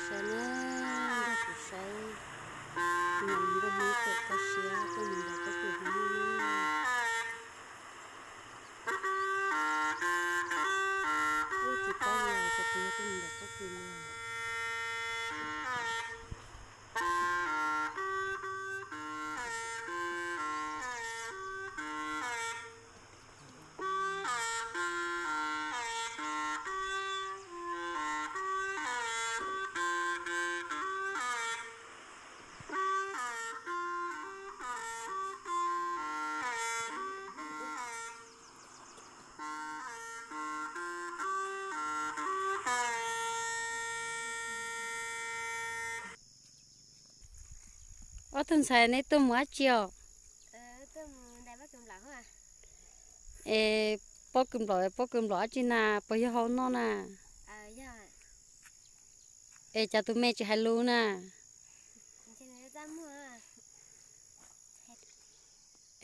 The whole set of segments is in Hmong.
Saib na, nrog kuv saib, kuv mam li nrog Hmoob pem toj siab tuaj mus ntaus pob kws hauv no na. Wb tsis paub li os, kuv yog tuaj mus ntaus pob kws li os. Ob tug ntxhais, neb tuaj mus dab tsi os? Es pob kws nplaum, pob kws nplaum dab tsi na, puas yog hau noj na? Es cas tus me tsis hais lus na?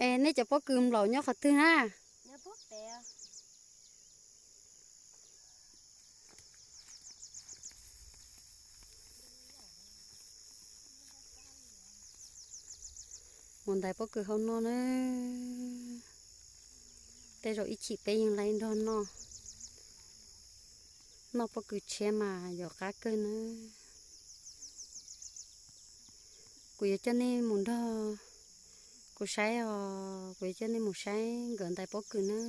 Es nej cov pob kws nplaum nyob qhov twg na? Mus ntais pob kws hauv no na. Tej zaum ib chim peb yeej laiv nrog noj. Noj pob kws tshiab mas yuav qab kawg na. Kuv yuav coj nej mus nrog kuv saib os, kuv yuav coj nej mus saib nkawd ntais pob kws na.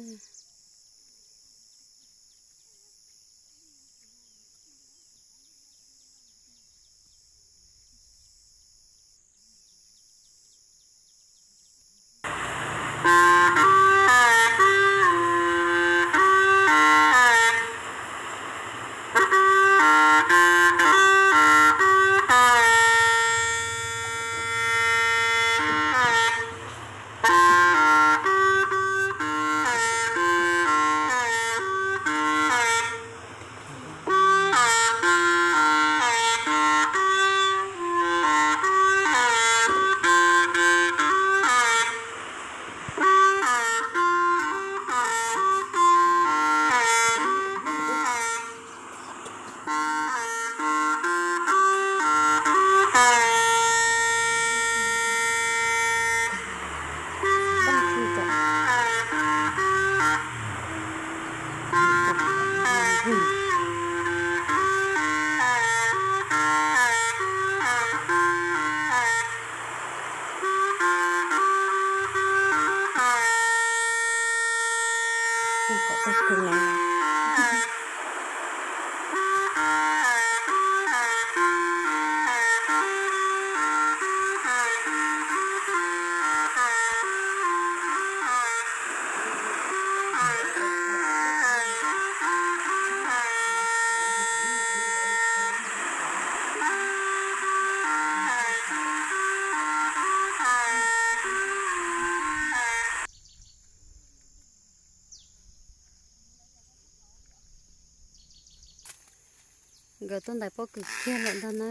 Nkawd tuaj ntais pob kws kiag lawm ntag na.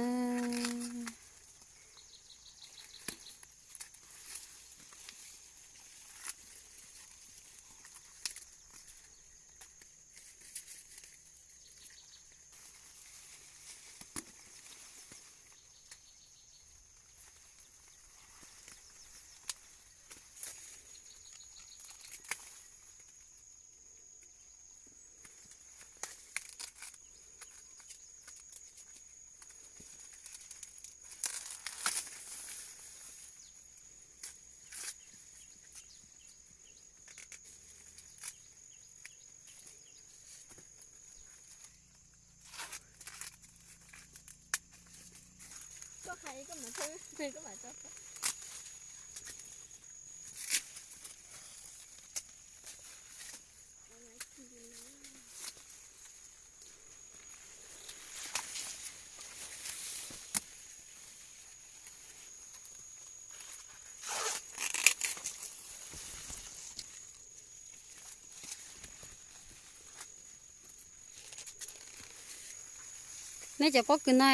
Nej cov pob kws no,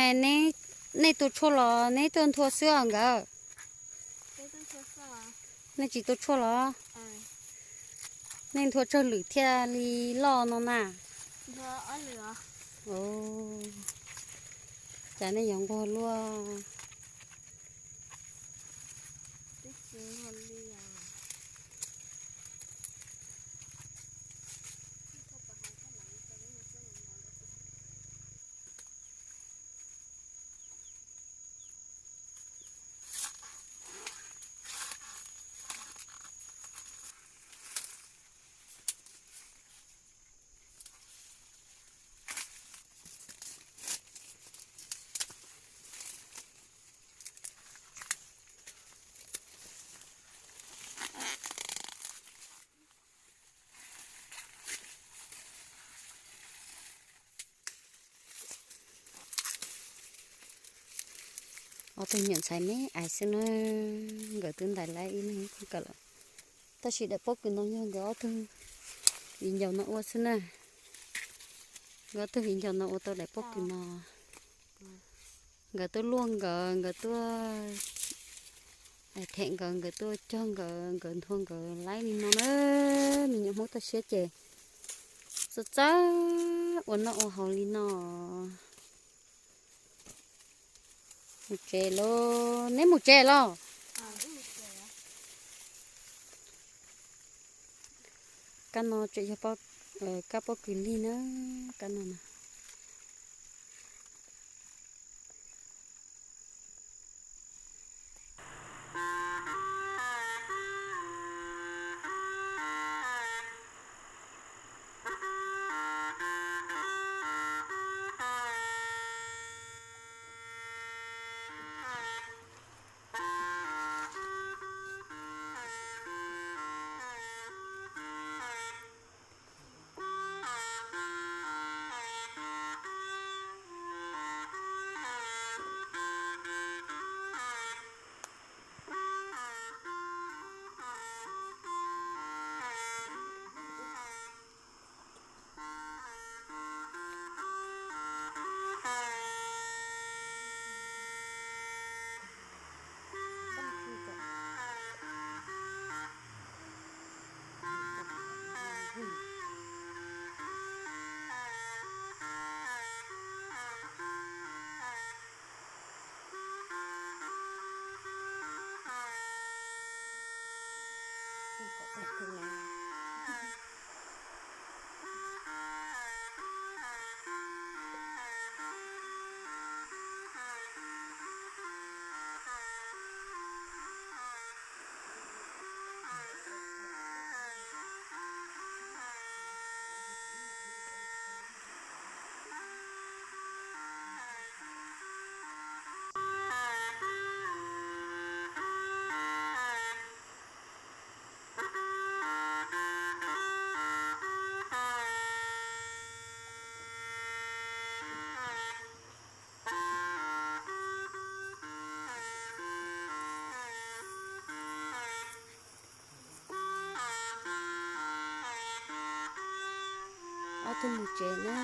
nej tua tshuaj los nej tuaj nthua xwb os nkawd? Nej tsis tua tshuaj los? Nej nthua tsawg lwm thiaj li loj no na? Cas nej yuav nquag luaj? Ob tug niam ntxhais me ais xwb na, nkawd twb ntais lawm ib leeg ib kawm lawm. Tab sis daim pob kws no yog nkawd ob tug viv ncaus no ua xwb na. Nkawd ob tug viv ncaus no ua tau daim pob kws no. Nkawd tuaj luaj nkawd, nkawd tuaj them nkawd, nkawd tuaj cog nkawd, nkawd nthua nkawd laib li no na. Me nyuam Hmoob toj siab ces txawj txawj ua noj ua haus li no. Mus tsev lauj, neb mus tsev los? Kab no tseem yog kab pob kws lig na, kab no na. Ob tug mus tsev na.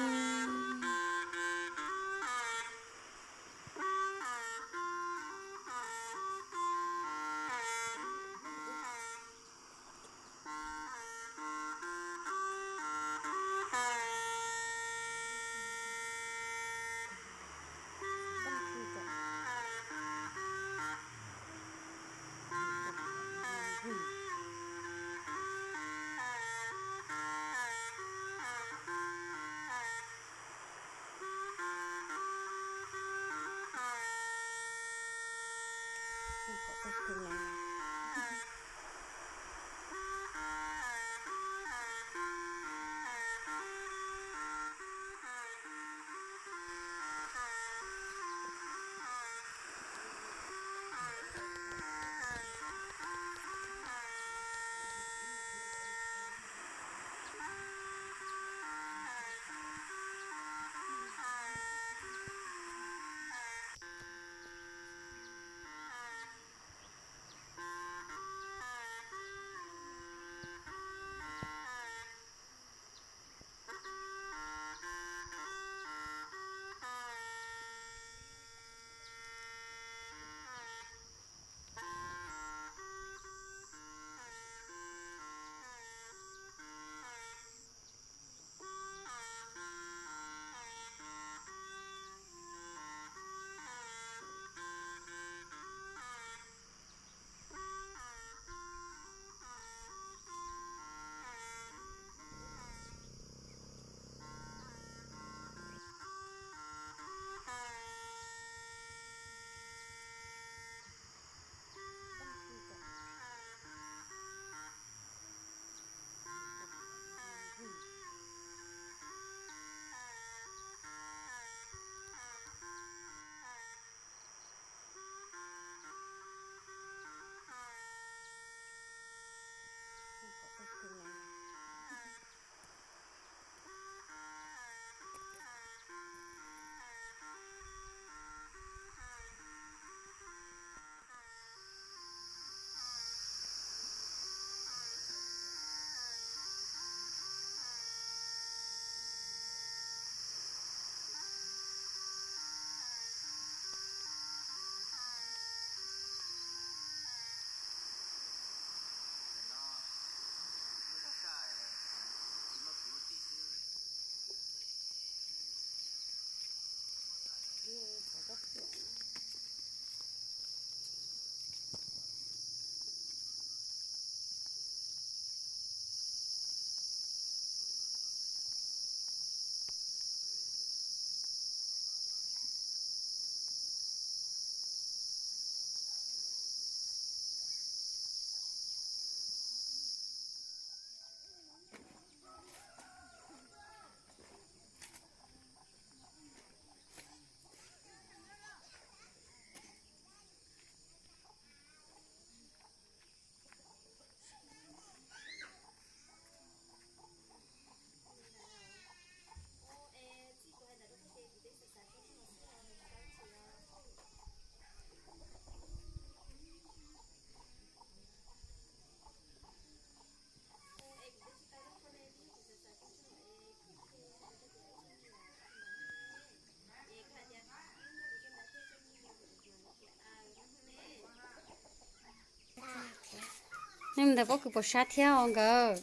Nej mus ntes pob kws puas sab thiab os nkawd?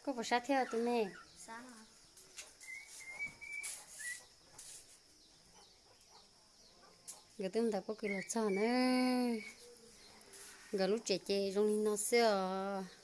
Koj puas sab thiab tus me? Nkawd twb ntes pob kws los txog na. Nkawd lub tsev ces zoo li no xwb os.